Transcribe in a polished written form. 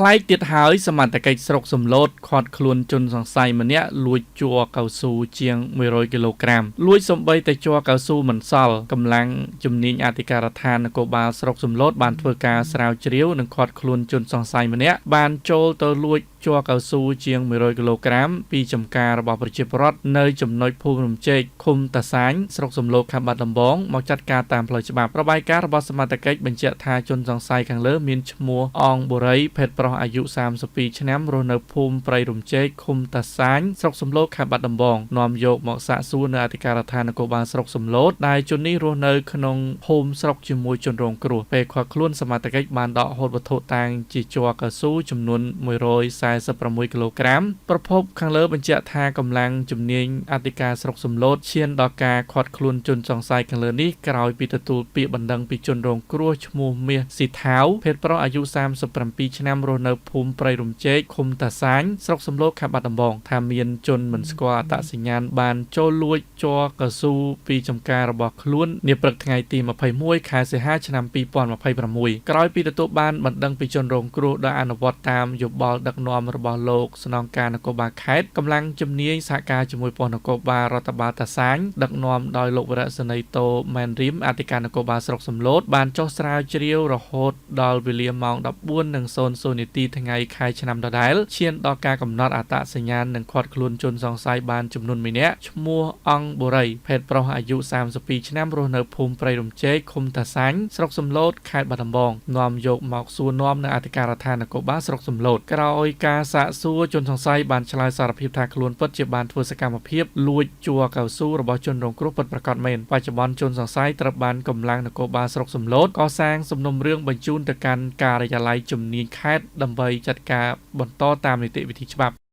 ប្លែកទៀតហើយសមត្ថកិច្ចស្រុកសំឡូតឃាត់ខ្លួនជនសង្ស័យម្នាក់លួចជ័រកៅស៊ូជាង100គីឡូក្រាមលួចសំបីតែជ័រកៅស៊ូមិនសល់កម្លាំងជំនាញអធិការដ្ឋាននគរបាលស្រុកសំឡូតបានធ្វើការស្រាវជ្រាវនិងឃាត់ខ្លួនជនសង្ស័យម្នាក់បានចូលទៅលួចជ័រកៅស៊ូជាង100គីឡូក្រាមពីចំការរបស់ប្រជាពលរដ្ឋនៅចំណុចភូមិរំចេកឃុំតាសាញស្រុកសំឡូតខេត្តបាត់ដំបងមកចាត់ការតាមផ្លូវច្បាប់របាយការណ៍របស់សមត្ថកិច្ចបញ្ជាក់ថាជនសង្ស័យខាងលើមានឈ្មោះអងបុរីភេទប្រុសអាយុ32ឆ្នាំរស់នៅភូមិព្រៃរំចេកឃុំតាសាញស្រុកសំឡូតខេត្តបាត់ដំបងនាំយកមកសាកសួរនៅអធិការដ្ឋាននគរបាលស្រុកសំឡូតដែលជននេះរស់នៅក្នុងភូមិស្រុកជាមួយជនរងគ្រោះពេលឃាត់ខ្លួនសមត្ថកិច្ចបានដកហូតវត្ថុតាងជាជ័រកៅស៊ូចំនួន146គីឡូក្រាមប្រភពខាងលើបញ្ជាក់ថាកម្លាំងជំនាញអធិការស្រុកសំឡូតឈានដល់ការឃាត់ខ្លួនជនសង្ស័យខាងលើនេះក្រោយពីទទួលពាក្យបណ្ដឹងពីជនរងគ្រោះឈ្មោះមាសស៊ីថាវភេទប្រុសអាយុ37ឆ្នាំរស់នៅភូមិព្រៃរំចេកឃុំតាសាញស្រុកសំឡូតខេត្តបាត់ដំបងថាមានជនមិនស្គាល់អត្តសញ្ញាណបានចូលលួចជ័រកៅស៊ូពីចំការរបស់ខ្លួននាព្រឹកថ្ងៃទី21ខែសីហាឆ្នាំ2026ក្រោយពីទទួលបានបណ្ដឹងពីជនរងគ្រោះដោយអនុវត្តតាមយោបល់ដឹកនាំរបស់លោកស្នងការនគរបាលខេត្តកម្លាំងជំនាញសហការជាមួយប៉ុស្តិ៍នគរបាលរដ្ឋបាលតាសាញដឹកនាំដោយលោកវរៈសេនីយ៍តូម៉ែនរីមអធិការនគរបាលស្រុកសំឡូតបានចុះស្រាវជ្រាវរហូតដល់វេលាម៉ោង14:00នាទីថ្ងៃខែឆ្នាំដដែលឈានដល់ការកំណត់អត្តសញ្ញាណនិងឃាត់ខ្លួនជនសង្ស័យបានចំនួន1នាក់ឈ្មោះអង្គបុរីភេទប្រុសអាយុ32ឆ្នាំរស់នៅភូមិព្រៃរំចេកឃុំតាសាញ់ស្រុកសំឡូតខេត្តបាត់ដំបងនាំយកមកសួរនាំនៅអធិការដ្ឋាននគរបាលស្រុកសំឡូតក្រោយការសាកសួរជនសង្ស័យបានឆ្លើយសារភាពថាខ្លួនពិតជាបានធ្វើសកម្មភាពលួចជ័រកៅស៊ូរបស់ជនរងគ្រោះពិតប្រាកដមែនបច្ចុប្បន្នជនសង្ស័យត្រូវបានកម្លាំងនគរបាលស្រុកសំឡូតកសាងសំណុំរឿងបញ្ជូនទៅកាន់ការិយាល័យជំនាញខេត្តដើម្បីចាត់ការបន្តតាមនីតិវិធីច្បាប់។